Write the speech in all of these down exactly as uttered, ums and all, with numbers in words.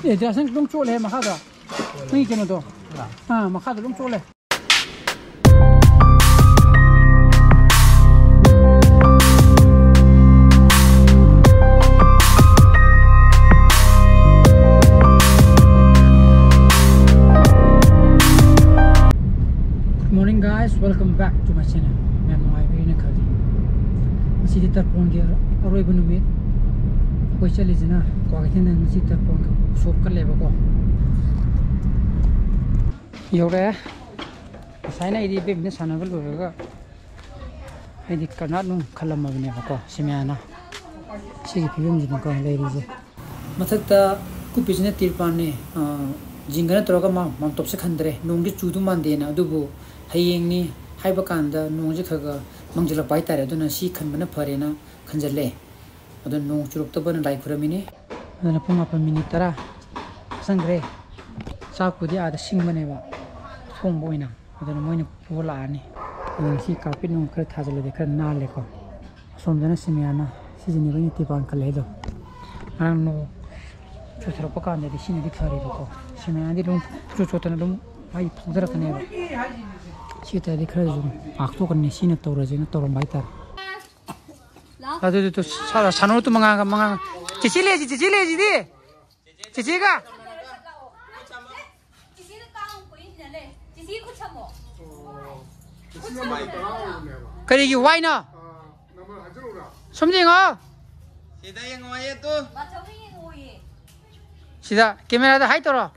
ꯑꯦ, ꯖꯥꯁꯟ ꯑꯗꯨꯝ ꯆꯣꯠꯂꯦ ꯃꯈꯥꯗ꯫ ꯅꯪꯒꯤ ꯀꯩꯅꯣꯗꯣ꯫ ꯑꯥ, ꯃꯈꯥꯗ ꯑꯗꯨꯝ ꯆꯣꯠꯂꯦ꯫ Good morning, guys, welcome back to my channel. ꯃꯌꯥꯝ ꯅꯨꯡꯉꯥꯏꯕꯤꯔꯤꯅ ꯈꯜꯂꯤ꯫ ꯉꯁꯤꯗꯤ ꯇꯔꯄꯣꯟꯒꯤ ꯑꯔꯣꯏꯕ ꯅꯨꯃꯤꯠ꯫ ꯑꯩꯈꯣꯏ ꯆꯠꯂꯤꯁꯤꯅ ꯀ꯭ꯋꯥꯀꯩꯊꯦꯜꯗ ꯉꯁꯤ ꯇꯔꯄꯣꯟꯒꯤ ꯎꯁꯣꯞ ꯀꯜꯂꯦꯕꯀꯣ꯫ ꯌꯧꯔꯛꯑꯦ꯫ ꯉꯁꯥꯏꯅ ꯑꯩꯗꯤ ꯕꯦꯠꯃꯤꯟꯇꯟ ꯁꯥꯟꯅꯕ ꯂꯣꯏꯔꯒ ꯑꯩꯗꯤ ꯀꯔꯅꯥꯠ ꯅꯨꯡ ꯈꯜꯂꯝꯃꯕꯅꯦꯕꯀꯣ꯫ ꯁꯤ ꯃꯌꯥꯝꯅ ꯁꯤꯒꯤ ꯐꯤꯕꯝꯁꯤꯅꯤꯀꯣ ꯂꯩꯔꯤꯁꯦ꯫ ꯃꯊꯛꯇ ꯀꯨꯞꯄꯤꯁꯤꯅ ꯇꯤꯔꯄꯥꯟꯅꯦ꯫ ꯑ, ꯖꯤꯡꯒꯅ ꯇꯧꯔꯒ ꯃꯥ ꯃꯥꯡꯇꯣꯞꯁꯦ ꯈꯟꯗ꯭ꯔꯦ꯫ ꯅꯣꯡꯗꯤ ꯆꯨꯗꯧ ꯃꯥꯟꯗꯦꯅ꯫ ꯑꯗꯨꯕꯨ ꯍꯌꯦꯡꯅꯤ ꯍꯥꯏꯕ ꯀꯥꯟꯗ ꯅꯣꯡꯁꯦ ꯈꯔ ꯈꯔ ꯃꯪꯁꯤꯜꯂꯛꯄ ꯍꯥꯏꯇꯥꯔꯦ꯫ ꯑꯗꯨꯅ ꯁꯤ ꯈꯟꯕꯅ ꯐꯔꯦꯅ ꯈꯟꯖꯜꯂꯦ꯫ ꯑꯗꯨꯅ ꯅꯣꯡ ꯆꯨꯔꯛꯇꯕꯅ ꯂꯥꯏ ꯈꯨꯔꯝꯃꯤꯅꯤ꯫ ꯑꯗꯨꯅ ꯄꯨꯡ ꯃꯥꯄꯟ ꯃꯤꯅꯤꯠ ꯇꯔꯥ ꯆꯪꯈ꯭ꯔꯦ꯫ ꯆꯥꯛꯄꯨꯗꯤ ꯑꯥꯗ ꯁꯤꯡꯕꯅꯦꯕ, ꯊꯣꯡꯕ ꯑꯣꯏꯅ꯫ ꯑꯗꯨꯅ ꯃꯣꯏꯅ ꯄꯨꯔ ꯂꯥꯛꯑꯅꯤ꯫ ꯑꯗꯨꯅ ꯁꯤ ꯀꯥꯔꯄꯦꯠ ꯅꯨꯡ ꯈꯔ ꯊꯥꯖꯤꯜꯂꯗꯤ ꯈꯔ ꯅꯥꯜꯂꯦꯀꯣ꯫ ꯑꯁꯣꯝꯗꯅ ꯁꯤꯃꯌꯥꯅ ꯁꯤꯁꯤꯅꯦꯕ ꯑꯩꯅ ꯇꯤꯔꯄꯥꯟ ꯈꯜꯂꯦ ꯍꯥꯏꯗꯣ꯫ ꯉꯔꯥꯡ ꯅꯣꯡ ꯆꯨꯊꯔꯛꯄ ꯀꯥꯟꯗꯗꯤ ꯁꯤꯅꯗꯤ ꯐꯔꯦꯕꯀꯣ꯫ ꯁꯤꯃꯌꯥꯗꯤ ꯑꯗꯨꯝ ꯆꯣꯠ ꯆꯣꯠꯇꯅ ꯑꯗꯨꯝ ꯃꯥꯒꯤ ꯐꯥꯎꯖꯔꯛꯀꯅꯦꯕ꯫ ꯁꯤ ꯇꯥꯔꯗꯤ ꯈꯔꯁꯨ ꯑꯗꯨꯝ ꯄꯥꯛꯊꯣꯛꯀꯅꯤ꯫ ꯁꯤꯅ ꯇꯧꯔꯁꯦꯅ ꯇꯧꯔꯝꯕ ꯍꯥꯏꯇꯥꯔꯦ꯫ ꯑꯗꯨꯗꯨ ꯁꯥꯟꯅꯔꯨ ꯇꯨ ꯃꯉꯥꯒ ꯃꯉꯥꯒ꯫ ꯆꯦꯆꯦ ꯂꯩꯁꯤ, ꯆꯦꯆꯦ ꯂꯩꯁꯤꯗꯤ꯫ ꯆꯦꯆꯦꯒ꯫ ꯆꯤꯆꯦꯗ ꯀꯥꯡ ꯀꯣꯏꯅ ꯂꯩ꯫ ꯆꯤꯆꯦ ꯈꯨꯠ ꯁꯝꯃꯣ꯫ ꯈꯨꯠ ꯁꯝꯃꯣ꯫ ꯀꯔꯤꯒꯤ ꯋꯥꯏꯅꯣ? ꯁꯨꯝ ꯌꯦꯡꯉꯣ꯫ ꯁꯤꯗ ꯌꯦꯡꯉꯣ, ꯑꯩ ꯑꯗꯨ꯫ ꯕꯥꯆꯧꯅ ꯌꯦꯡꯉꯣꯌꯦ꯫ ꯁꯤꯗ ꯀꯦꯃꯦꯔꯥꯗ ꯍꯥꯏ ꯇꯧꯔꯣ꯫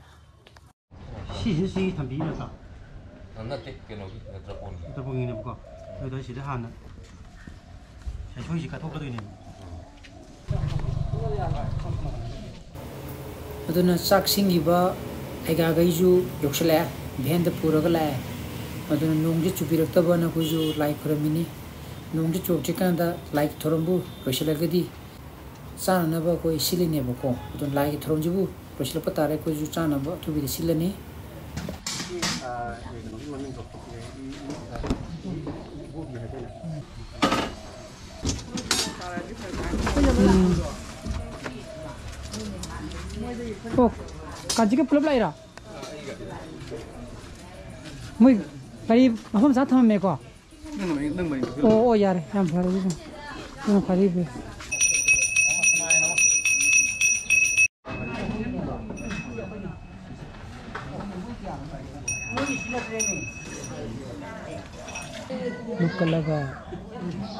ꯁꯤꯁꯤ ꯁꯤ ꯊꯝꯕꯤꯅ ꯆꯥ꯫ ꯑ, ꯅꯠꯇꯦ, ꯀꯩꯅꯣꯒꯤ, ꯗ꯭ꯔꯀꯣꯟꯒꯤ꯫ ꯗ꯭ꯔꯀꯣꯟꯒꯤꯅꯦꯕꯀꯣ꯫ ꯑꯗꯨꯗ ꯁꯤꯗ ꯍꯥꯟꯅ ꯁꯥꯏꯁꯣꯏꯁꯤ ꯀꯠꯊꯣꯛꯀꯗꯣꯏꯅꯦꯕ꯫ ꯑꯗꯨꯅ ꯆꯥꯛ ꯁꯤꯡꯈꯤꯕ ꯍꯩꯒꯥꯈꯩꯁꯨ ꯌꯧꯁꯤꯜꯂꯛꯑꯦ, ꯚꯦꯟꯗ ꯄꯨꯔꯒ ꯂꯥꯛꯑꯦ꯫ ꯑꯗꯨꯅ ꯅꯣꯡꯁꯦ ꯆꯨꯕꯤꯔꯛꯇꯕꯅ ꯑꯩꯈꯣꯏꯁꯨ ꯂꯥꯏ ꯈꯨꯔꯝꯃꯤꯅꯤ꯫ ꯅꯣꯡꯁꯦ ꯆꯨꯔꯛꯇ꯭ꯔꯤꯀꯥꯟꯗ ꯂꯥꯏꯒꯤ ꯊꯧꯔꯝꯕꯨ ꯂꯣꯏꯁꯤꯜꯂꯒꯗꯤ ꯆꯥꯅꯅꯕ ꯑꯩꯈꯣꯏ ꯁꯤꯜꯂꯤꯅꯦꯕꯀꯣ꯫ ꯑꯗꯨꯅ ꯂꯥꯏꯒꯤ ꯊꯧꯔꯝꯁꯤꯕꯨ ꯂꯣꯏꯁꯤꯜꯂꯛꯄ ꯇꯥꯔꯦ, ꯑꯩꯈꯣꯏꯁꯨ ꯆꯥꯅꯕ ꯑꯊꯨꯕꯤꯗ ꯁꯤꯜꯂꯅꯤ꯫ ꯑꯣ, ꯀꯥꯟꯆꯤꯒ ꯄꯨꯂꯞ ꯂꯥꯛꯏꯔꯣ? ꯃꯣꯏ ꯒꯥꯔꯤ ꯃꯐꯝ ꯆꯥ ꯊꯝꯃꯝꯃꯦꯀꯣ꯫ ꯅꯪ ꯃꯅꯤꯡ, ꯅꯪ ꯃꯅꯤꯡ꯫ ꯑꯣ, ꯑꯣ, ꯌꯥꯔꯦ, ꯌꯥꯝ ꯐꯔꯦ ꯑꯗꯨꯗꯤ꯫ ꯌꯥꯝ ꯐꯔꯦ ꯏꯕꯦꯝ꯫ ꯂꯨꯞ ꯀꯠꯂꯒ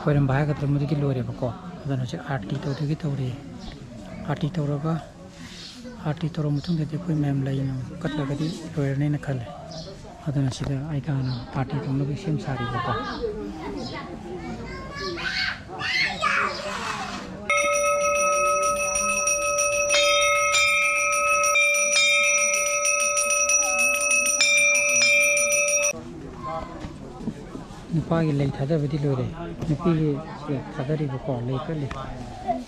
ꯈꯣꯏꯔꯝꯕ ꯍꯥꯏꯒꯗ꯭ꯔꯥ, ꯃꯗꯨꯗꯤ ꯂꯣꯏꯔꯦꯕꯀꯣ꯫ ꯑꯗꯨꯅ ꯍꯧꯖꯤꯛ ꯑꯥꯔꯇꯤ ꯇꯧꯗꯣꯏꯒꯤ ꯇꯧꯔꯤ꯫ ꯑꯥꯔꯇꯤ ꯇꯧꯔꯒ, ꯑꯥꯔꯇꯤ ꯇꯧꯔꯕ ꯃꯇꯨꯡꯗꯗꯤ ꯑꯩꯈꯣꯏ ꯃꯌꯥꯝ ꯂꯩ ꯅꯨꯡ ꯀꯠꯂꯒꯗꯤ ꯂꯣꯏꯔꯅꯦꯅ ꯈꯜꯂꯦ꯫ ꯑꯗꯨꯅ ꯁꯤꯗ ꯑꯩꯒ ꯍꯥꯟꯅ ꯑꯥꯔꯇꯤ ꯇꯧꯅꯕꯒꯤ ꯁꯦꯝ ꯁꯥꯔꯤꯕꯀꯣ꯫ ꯅꯨꯄꯥꯒꯤ ꯂꯩ ꯊꯥꯗꯕꯗꯤ ꯂꯣꯏꯔꯦ꯫ ꯅꯨꯄꯤꯒꯤ ꯁꯤꯗ ꯊꯥꯗꯔꯤꯕꯀꯣ, ꯂꯩ ꯀꯠꯂꯤ꯫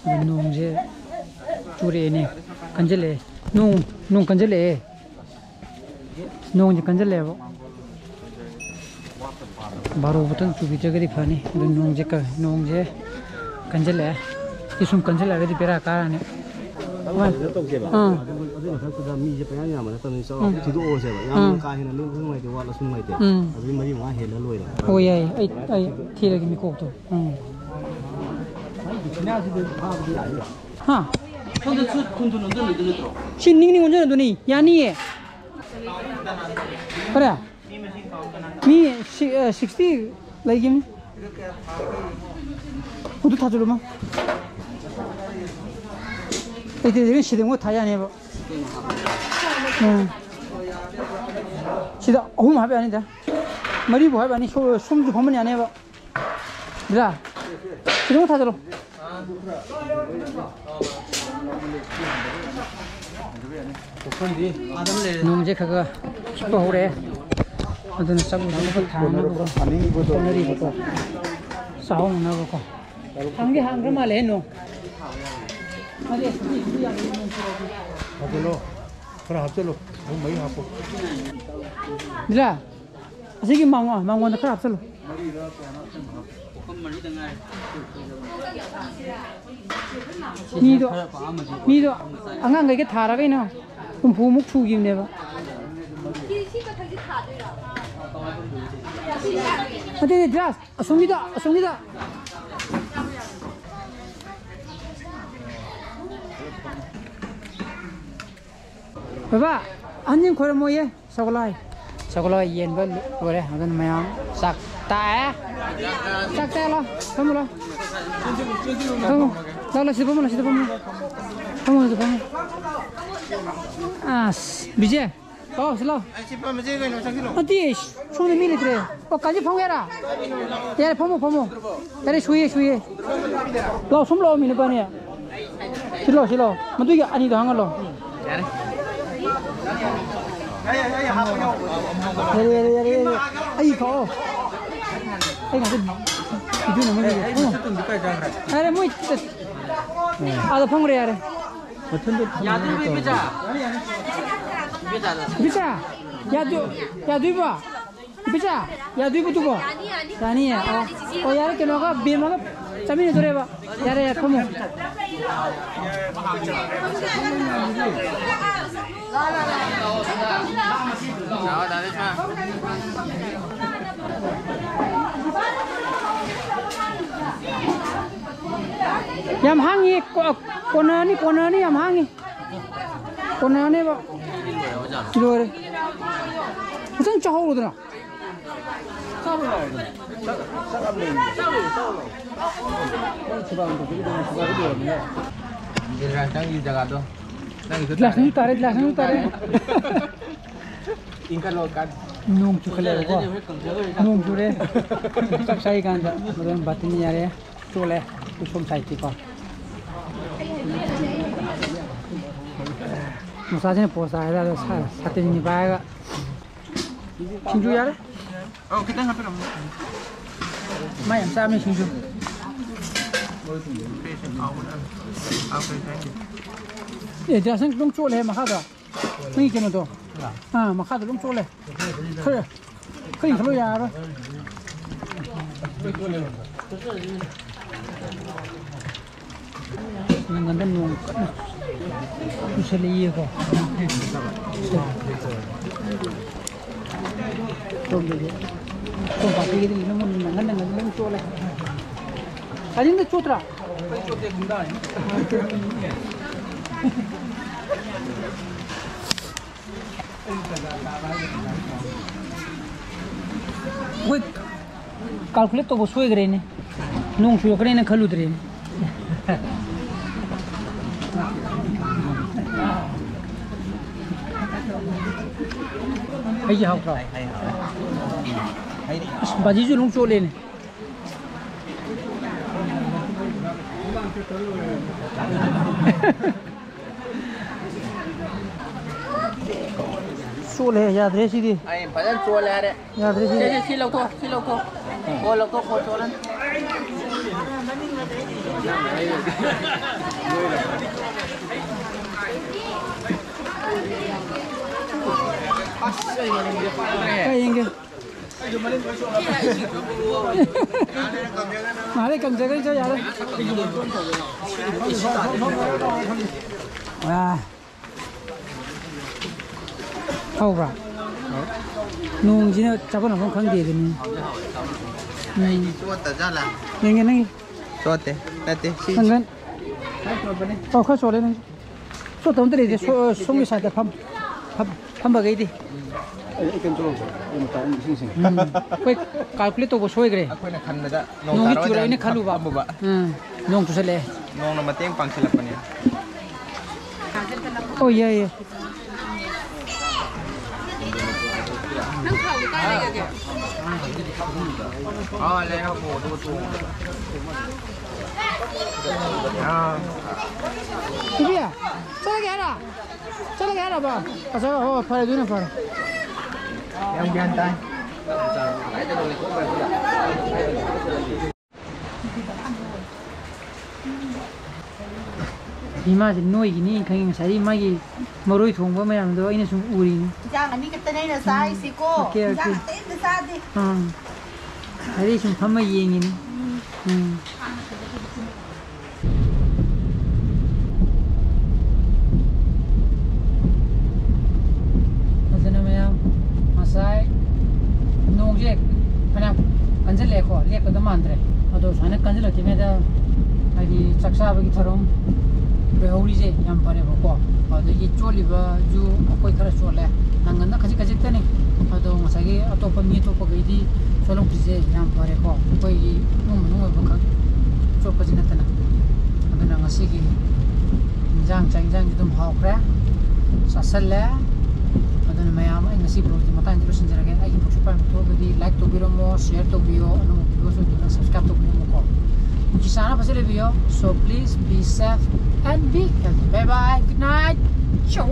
ꯑꯗꯨ ꯅꯣꯡꯁꯦ ꯆꯨꯔꯛꯑꯦꯅꯦ꯫ ꯀꯟꯁꯤꯜꯂꯛꯑꯦ꯫ ꯅꯣꯡ, ꯅꯣꯡ ꯀꯟꯁꯤꯜꯂꯛꯑꯦ꯫ ꯅꯣꯡꯁꯦ ꯀꯟꯁꯤꯜꯂꯛꯑꯦꯕ꯫ ꯕꯥꯔꯣ ꯕꯇꯟ ꯆꯨꯕꯤꯗ꯭ꯔꯒꯗꯤ ꯐꯅꯤ꯫ ꯑꯗꯨ ꯅꯣꯡꯁꯦ ꯀ-, ꯅꯣꯡꯁꯦ ꯀꯟꯁꯤꯜꯂꯛꯑꯦ꯫ ꯁꯤ ꯁꯨꯝ ꯀꯟꯁꯤꯜꯂꯛꯑꯒꯗꯤ ꯕꯦꯔꯥ ꯀꯥꯔꯅꯤ꯫ ꯀꯩꯅꯣ ꯇꯧꯁꯦꯕ꯫ ꯑꯥ꯫ ꯑꯗꯨ, ꯑꯗꯨ ꯃꯊꯛꯇꯨꯗ ꯃꯤꯁꯦ ꯄꯪꯌꯥꯝ ꯌꯥꯝꯕ ꯅꯠꯇꯕꯅꯤꯅ ꯆꯥꯎꯔꯥꯛꯄ ꯎꯝ꯫ ꯊꯤꯗꯣꯛꯑꯣꯁꯦꯕ꯫ ꯌꯥꯝꯅ ꯎꯝ꯫ ꯀꯥ ꯍꯦꯟꯅ ꯂꯨꯝꯕꯁꯨ ꯅꯨꯡꯉꯥꯏꯇꯦ, ꯋꯥꯠꯂꯁꯨ ꯅꯨꯡꯉꯥꯏꯇꯦ꯫ ꯎꯝ꯫ ꯑꯗꯨꯗꯤ ꯃꯔꯤ ꯃꯉꯥ ꯍꯦꯜꯂ ꯂꯣꯏꯔꯦ꯫ ꯍꯣꯏ, ꯌꯥꯏꯌꯦ꯫ ꯑꯩ, ꯑꯩ ꯊꯤꯔꯒꯦ ꯃꯤꯀꯣꯛꯇꯣ꯫ ꯎꯝ꯫ ꯍꯥ? ꯁꯣꯝꯗ ꯁꯨ ꯈꯨꯟꯗꯨ ꯅꯝꯖꯜꯂꯨꯗꯣꯏ ꯅꯠꯇ꯭ꯔꯣ? ꯁꯤ ꯅꯤꯡ ꯅꯤꯡ ꯑꯣꯟꯁꯤꯟꯅꯗꯨꯅꯤ꯫ ꯌꯥꯅꯤꯌꯦ꯫ ꯐꯔꯦ꯫ ꯃꯤ ꯁꯤ-, ꯑ, sixty ꯂꯩꯈꯤꯕꯅꯤ꯫ ꯑꯗꯨ ꯊꯥꯖꯤꯜꯂꯨ, ꯃꯥ꯫ ꯑꯩꯗꯤ ꯁꯤꯗ ꯑꯃꯨꯛ ꯊꯥ ꯌꯥꯅꯦꯕ꯫ ꯎꯝ꯫ ꯁꯤꯗ ꯑꯍꯨꯝ ꯍꯥꯞ ꯌꯥꯅꯤꯗ꯫ ꯃꯔꯤꯕꯨ ꯍꯥꯞ ꯌꯥꯅꯤ꯫ ꯁꯣ-, ꯁꯣꯝꯁꯨ ꯐꯝꯍꯟ ꯌꯥꯅꯦꯕ꯫ ꯁꯤꯗ꯫ ꯁꯤꯗ ꯑꯃꯨꯛ ꯊꯥꯖꯤꯜꯂꯨ꯫ ꯅꯣꯡꯁꯦ ꯈꯔ ꯈꯔ ꯈꯤꯛꯄ ꯍꯧꯔꯛꯑꯦ꯫ ꯑꯗꯨꯅ ꯆꯥꯛ ꯈꯔ ꯊꯥꯅꯕꯀꯣ, ꯍꯣꯠꯅꯔꯤꯕꯀꯣ꯫ ꯆꯥꯍꯧꯅꯅꯕꯀꯣ꯫ ꯍꯥꯡꯗꯤ ꯍꯥꯡꯈ꯭ꯔ ꯃꯥꯜꯂꯦ ꯅꯣꯡ꯫ ꯍꯥꯞꯆꯜꯂꯣ꯫ ꯈꯔ ꯍꯥꯞꯆꯜꯂꯣ꯫ ꯑꯍꯨꯝ ꯃꯔꯤ ꯍꯥꯞꯄꯣ꯫ ꯕꯤꯂꯥ, ꯑꯁꯤꯒꯤ ꯃꯉꯣ-, ꯃꯉꯣꯟꯗ ꯈꯔ ꯍꯥꯞꯆꯜꯂꯨ꯫ ꯃꯤꯗꯣ ꯃꯤꯗꯣ ꯑꯉꯥꯡꯈꯩꯒ ꯊꯥꯔꯒ ꯑꯩꯅ ꯍꯨꯝꯐꯨꯃꯨꯛ ꯁꯨꯈꯤꯕꯅꯦꯕ꯫ ꯑꯗꯨꯗꯤ ꯗ꯭ꯔꯥꯁ ꯑꯁꯣꯝꯒꯤꯗ ꯑꯁꯣꯝꯒꯤꯗ꯫ ꯕꯕꯥ, ꯑꯍꯟꯁꯤꯡ ꯈꯣꯏꯔꯝꯃꯣꯌꯦ꯫ ꯁꯒꯣꯜꯍꯋꯥꯏ, ꯁꯒꯣꯜꯍꯋꯥꯏ ꯌꯦꯟꯕ ꯂꯣꯏꯔꯦ꯫ ꯑꯗꯨꯅ ꯃꯌꯥꯝ ꯆꯥꯛ ꯇꯥꯛꯑꯦ꯫ ꯆꯥꯛ ꯇꯥꯛꯑꯦ꯫ ꯂꯥꯎ, ꯐꯝꯃꯨ ꯂꯥꯎ꯫ ꯐꯝꯃꯨ꯫ ꯂꯥꯎ, ꯂꯥꯎ, ꯁꯤꯗ ꯐꯝꯃꯨ, ꯁꯤꯗ ꯐꯝꯃꯨ꯫ ꯐꯝꯃꯨ, ꯁꯤꯗ ꯐꯝꯃꯨ꯫ ꯑꯁ, ꯕꯤꯖꯦ꯫ ꯑꯣ, ꯁꯤ ꯂꯥꯎ꯫ ꯑꯩ ꯁꯤ ꯄꯥꯝꯃꯤꯁꯦ ꯀꯩꯅꯣ? ꯆꯪꯁꯤꯜꯂꯣ꯫ ꯅꯠꯇꯦ, ꯁꯣꯝꯗ ꯃꯤ ꯂꯩꯇ꯭ꯔꯦ꯫ ꯑꯣ, ꯀꯥꯟꯆꯤ ꯐꯝꯒꯦ ꯍꯥꯏꯔ? ꯌꯥꯔꯦ, ꯐꯝꯃꯣ, ꯐꯝꯃꯣ꯫ ꯌꯥꯔꯦ, ꯁꯨꯏꯌꯦ, ꯁꯨꯏꯌꯦ꯫ ꯂꯥꯎ, ꯁꯨꯝ ꯂꯥꯛꯑꯣ, ꯃꯤ ꯅꯨꯄꯥꯅꯤ꯫ ꯁꯤ ꯂꯥꯎ, ꯁꯤ ꯂꯥꯎ꯫ ꯃꯗꯨꯒꯤ ꯑꯅꯤꯗꯣ ꯍꯥꯡꯍꯜꯂꯣ꯫ ꯌꯥꯔꯦ꯫ ꯌꯥꯔꯦ, ꯌꯥꯔꯦ, ꯌꯥꯔꯦ, ꯌꯥꯔꯦ꯫ ꯑꯩ ꯀꯛꯑꯣ꯫ ꯑꯩ ꯉꯥꯛꯇ ꯚꯤꯗꯤꯑꯣ ꯅꯝꯍꯜꯂꯒꯦ꯫ ꯑꯩ ꯃꯁꯛꯇꯨꯝꯗꯤ ꯀꯥꯏ ꯆꯪꯈ꯭ꯔꯦ? ꯌꯥꯔꯦ, ꯃꯣꯏ ꯑꯥꯗ ꯐꯝꯈ꯭ꯔꯦ, ꯌꯥꯔꯦ꯫ ꯃꯊꯟꯗ ꯌꯥꯗꯣꯏꯕ, ꯏꯕꯦꯆꯥ? ꯏꯕꯦꯆꯥ, ꯌꯥꯗꯣꯏ-, ꯌꯥꯗꯣꯏꯕ? ꯏꯕꯦꯆꯥ, ꯌꯥꯗꯣꯏꯕꯗꯨꯕꯣ? ꯌꯥꯅꯤꯌꯦ꯫ ꯑꯣ, ꯑꯣ, ꯌꯥꯔꯦ, ꯀꯩꯅꯣꯒ ꯕꯦꯝꯃꯒ ꯆꯥꯃꯤꯟꯅꯗꯣꯔꯦꯕ꯫ ꯌꯥꯔꯦ, ꯌꯥꯔꯦ, ꯐꯝꯃꯣ꯫ ꯌꯥꯝ ꯍꯥꯡꯉꯤ꯫ ꯀꯣ-, ꯀꯣꯟꯅꯔꯅꯤ, ꯀꯣꯟꯅꯔꯅꯤ, ꯌꯥꯝ ꯍꯥꯡꯉꯤ꯫ ꯀꯣꯟꯅꯔꯅꯦꯕ꯫ ꯂꯣꯏꯔꯦ꯫ ꯐꯖꯅ ꯆꯥꯍꯧꯔꯣꯗꯅ꯫ ꯏꯟꯗꯤꯔꯥ, ꯅꯪꯒꯤ ꯖꯒꯥꯗꯣ꯫ ꯅꯪꯒꯤꯁꯨ ꯒ꯭ꯂꯥꯁ ꯅꯪꯁꯨ ꯇꯥꯔꯦ, ꯒ꯭ꯂꯥꯁ ꯅꯪꯁꯨ ꯇꯥꯔꯦ꯫ ꯏꯟꯈꯠꯂꯣ, ꯀꯥꯟ-, ꯅꯣꯡ ꯆꯨꯈꯠꯂꯛꯑꯦꯕꯀꯣ꯫ ꯅꯣꯡ ꯆꯨꯔꯦ꯫ ꯆꯥꯛ ꯆꯥꯔꯤ ꯀꯥꯟꯗ ꯑꯗꯨꯝ ꯕꯥꯇꯤꯟ ꯌꯥꯔꯦ꯫ ꯆꯣꯠꯂꯦ꯫ ꯑꯩꯈꯣꯏ ꯁꯣꯝ ꯁꯥꯏꯠꯇꯤꯀꯣ꯫ ꯃꯆꯥꯁꯤꯅ ꯄꯣꯁ ꯇꯥꯔꯦ꯫ ꯑꯗꯣ ꯁꯥ-, ꯁꯥꯇꯤꯟ ꯄꯥꯏꯔꯒ꯫ ꯁꯤꯡꯖꯨ ꯌꯥꯔꯦ? ꯑꯧ, ꯈꯤꯇꯪ ꯍꯥꯞꯄꯤꯔꯝꯃꯣ꯫ ꯃꯥ ꯌꯥꯝ ꯆꯥꯕꯅꯤ ꯁꯤꯡꯖꯨ꯫ ꯑꯦ, ꯗꯥ ꯁꯪ ꯑꯗꯨꯝ ꯆꯣꯠꯂꯦ ꯃꯈꯥꯗ꯫ ꯅꯪꯒꯤ ꯀꯩꯅꯣꯗꯣ꯫ ꯑꯥ, ꯃꯈꯥꯗ ꯑꯗꯨꯝ ꯆꯣꯠꯂꯦ꯫ ꯈꯔ, ꯈꯔ ꯏꯟꯈꯠꯂꯣ ꯌꯥꯔꯣꯏ꯫ ꯅꯪꯒꯟꯗ ꯅꯣꯡ ꯀꯟꯅ ꯆꯨꯁꯜꯂꯛꯏꯌꯦꯀꯣ꯫ ꯁꯣꯝꯗꯗꯤ, ꯁꯣꯝ ꯄꯥꯔꯇꯤꯒꯤꯗꯤ ꯅꯪ ꯅꯪꯒꯟ ꯅꯪꯒꯟꯗ ꯂꯣꯏ ꯆꯣꯠꯂꯦ꯫ ꯑꯅꯤꯡꯗ ꯆꯣꯠꯇ꯭ꯔꯥ? ꯑꯩꯈꯣꯏ calculate ꯇꯧꯕ ꯁꯣꯏꯈ꯭ꯔꯦꯅꯦ꯫ ꯅꯣꯡ ꯆꯨꯔꯛꯀꯅꯦꯅ ꯈꯜꯂꯨꯗ꯭ꯔꯦꯅꯦ꯫ ꯍꯩꯁꯦ ꯍꯥꯎꯇ꯭ꯔꯣ? ꯑꯁ, ꯕꯥꯖꯤꯁꯨ ꯑꯗꯨꯝ ꯆꯣꯠꯂꯦꯅꯦ꯫ ꯆꯣꯠꯂꯦ, ꯌꯥꯗ꯭ꯔꯦ ꯁꯤꯗꯤ꯫ ꯑꯩ ꯐꯖꯅ ꯆꯣꯠꯂꯦ ꯍꯥꯏꯔꯦ꯫ ꯌꯥꯗ꯭ꯔꯦ ꯁꯤꯗꯤ꯫ ꯁꯦ, ꯁꯦ, ꯁꯤ ꯂꯧꯊꯣꯛ, ꯁꯤ ꯂꯧꯊꯣꯛ꯫ ꯀꯣꯜ ꯂꯧꯊꯣꯛ, ꯀꯣꯜ ꯆꯣꯠꯂꯅꯤ꯫ ꯑꯁ, ꯑꯩ ꯃꯅꯤꯡꯗ ꯄꯥꯏꯔꯦ꯫ ꯀꯩ ꯌꯦꯡꯒꯦ? ꯃꯥꯔꯦ, ꯀꯪꯖꯒ꯭ꯔꯦ, ꯆꯣ, ꯌꯥꯔꯦ꯫ ꯑꯥ꯫ ꯍꯧꯕ꯭ꯔꯥ? ꯅꯣꯡꯁꯤꯅ ꯆꯥꯐꯝ ꯂꯥꯛꯐꯝ ꯈꯪꯗꯦ ꯑꯗꯨꯅꯤ꯫ ꯎꯝ꯫ ꯆꯣꯠꯇ ꯖꯥꯠꯂꯥ? ꯌꯦꯡꯒꯦ ꯅꯪꯒꯤ꯫ ꯆꯣꯠꯇꯦ, ꯅꯠꯇꯦ, ꯁꯤ ꯅꯪꯒꯟ꯫ ꯑꯣ, ꯈꯔ ꯆꯣꯠꯂꯦ ꯅꯪ꯫ ꯆꯣꯠꯇꯕ ꯑꯝꯇ ꯂꯩꯇꯦ꯫ ꯁꯣ-, ꯁꯣꯝꯒꯤ side ꯇ ꯐꯝ-, ꯐꯝ-, ꯐꯝꯕꯈꯩꯗꯤ꯫ ꯑꯩ, ꯑꯩ ꯀꯩꯅꯣ ꯇꯧꯔꯝꯕ, ꯑꯩ ꯃꯇꯥꯏ ꯑꯃ ꯏꯁꯤꯡ ꯁꯤꯡꯉꯤ꯫ ꯎꯝ꯫ ꯑꯩꯈꯣꯏ calculate ꯇꯧꯕ ꯁꯣꯏꯈ꯭ꯔꯦ꯫ ꯑꯩꯈꯣꯏꯅ ꯈꯟꯕꯗ ꯅꯣꯡ ꯅꯣꯡꯗꯤ ꯇꯥꯔꯛꯑꯣꯏꯗ꯭ꯔꯥ ꯆꯨꯔꯛꯑꯣꯏꯅ ꯈꯜꯂꯨꯕ꯫ ꯐꯝꯃꯨꯕ꯫ ꯎꯝ꯫ ꯅꯣꯡ ꯆꯨꯁꯜꯂꯛꯑꯦ꯫ ꯅꯣꯡꯅ ꯃꯇꯦꯡ ꯄꯥꯡꯁꯤꯜꯂꯛꯄꯅꯦ꯫ ꯑꯣ, ꯌꯥꯏ, ꯌꯥꯏ꯫ ꯅꯪ ꯈꯥꯎꯗꯣ ꯀꯥꯏ ꯂꯩꯒꯦ? ꯑꯥ, ꯂꯩꯔꯛꯑꯣ, ꯑꯗꯨꯒ ꯇꯣꯡꯉꯣ꯫ ꯑꯥ꯫ ꯏꯕꯤ, ꯆꯠꯂꯒꯦ ꯍꯥꯏꯔꯣ? ꯆꯠꯂꯒꯦ ꯍꯥꯏꯔꯕ? ꯑꯁ, ꯍꯣꯏ, ꯐꯔꯦ, ꯑꯗꯨꯅ ꯐꯔꯦ꯫ ꯌꯥꯝ ꯒ꯭ꯌꯥꯟ ꯇꯥꯏ꯫ ꯏꯃꯥꯁꯦ ꯅꯣꯏꯒꯤꯅꯤ ꯈꯪꯉꯤ, ꯉꯁꯥꯏꯗꯤ ꯃꯥꯒꯤ ꯃꯔꯣꯏ ꯊꯣꯡꯕ ꯃꯌꯥꯝꯗꯣ ꯑꯩꯅ ꯁꯨꯝ ꯎꯔꯤꯅꯤ꯫ ꯏꯟꯖꯥꯡ ꯑꯅꯤ ꯈꯛꯇꯅꯦ ꯑꯩꯅ ꯆꯥꯔꯤꯁꯤꯀꯣ꯫ Okay, okay. ꯏꯟꯖꯥꯡ ꯑꯇꯩ ꯑꯝꯇ ꯆꯥꯗꯦ꯫ ꯑꯥ꯫ ꯍꯥꯏꯗꯤ ꯁꯨꯝ ꯐꯝꯃ ꯌꯦꯡꯉꯤꯅꯤ꯫ ꯎꯝ꯫ ꯑꯗꯨꯅ ꯃꯌꯥꯝ ꯉꯁꯥꯏ ꯅꯣꯡꯁꯦ ꯐꯅꯌꯥꯝ ꯀꯟꯁꯤꯜꯂꯛꯑꯦꯀꯣ, ꯂꯦꯞꯀꯗꯕ ꯃꯥꯟꯗ꯭ꯔꯦ꯫ ꯑꯗꯣ ꯁꯨꯃꯥꯏꯅ ꯀꯟꯁꯤꯜꯂꯛꯇ꯭ꯔꯤꯉꯩꯗ ꯍꯥꯏꯗꯤ ꯆꯥꯛ ꯆꯥꯕꯒꯤ ꯊꯧꯔꯝ ꯂꯣꯏꯍꯧꯔꯤꯁꯦ ꯌꯥꯝ ꯐꯔꯦꯕꯀꯣ꯫ ꯑꯗꯒꯤ ꯆꯣꯠꯂꯤꯕꯁꯨ ꯑꯩꯈꯣꯏ ꯈꯔ ꯆꯣꯠꯂꯦ, ꯅꯪꯒꯟꯗ ꯈꯖꯤꯛ ꯈꯖꯤꯛꯇꯅꯤ꯫ ꯑꯗꯣ ꯉꯁꯥꯏꯒꯤ ꯑꯇꯣꯞꯄ ꯃꯤ ꯑꯇꯣꯞꯄꯈꯩꯗꯤ ꯆꯣꯠꯂꯛꯇ꯭ꯔꯤꯁꯦ ꯌꯥꯝ ꯐꯔꯦꯀꯣ, ꯑꯩꯈꯣꯏꯒꯤ ꯏꯃꯨꯡ ꯃꯅꯨꯡ ꯑꯣꯏꯕꯈꯛ ꯆꯣꯠꯄꯁꯤ ꯅꯠꯇꯅ꯫ ꯑꯗꯨꯅ ꯉꯁꯤꯒꯤ ꯏꯟꯖꯥꯡ ꯆꯥꯛ ꯏꯟꯖꯥꯡꯁꯤ ꯑꯗꯨꯝ ꯍꯥꯎꯈ꯭ꯔꯦ, ꯆꯥꯁꯜꯂꯦ꯫ ꯑꯗꯨꯅ ꯃꯌꯥꯝ, ꯑꯩ ꯉꯁꯤ vlogꯁꯤ ꯃꯇꯥꯡꯗ ꯂꯣꯏꯁꯤꯟꯖꯔꯒꯦ꯫ ꯑꯩꯒꯤ vlogꯁꯤ ꯄꯥꯝꯕ ꯊꯣꯛꯑꯒꯗꯤ like ꯇꯧꯕꯤꯔꯝꯃꯣ, share ꯇꯧꯕꯤꯌꯣ, ꯑꯅꯧꯕ viewersꯁꯤꯡꯗꯨꯅ subscribe ꯇꯧꯕꯤꯔꯝꯃꯣꯀꯣ꯫ ꯅꯨꯡꯁꯤ ꯆꯥꯟꯅ ꯐꯖꯅ ꯂꯩꯕꯤꯌꯣ꯫ So please be safe and be healthy. Bye bye. Good night. Ciao.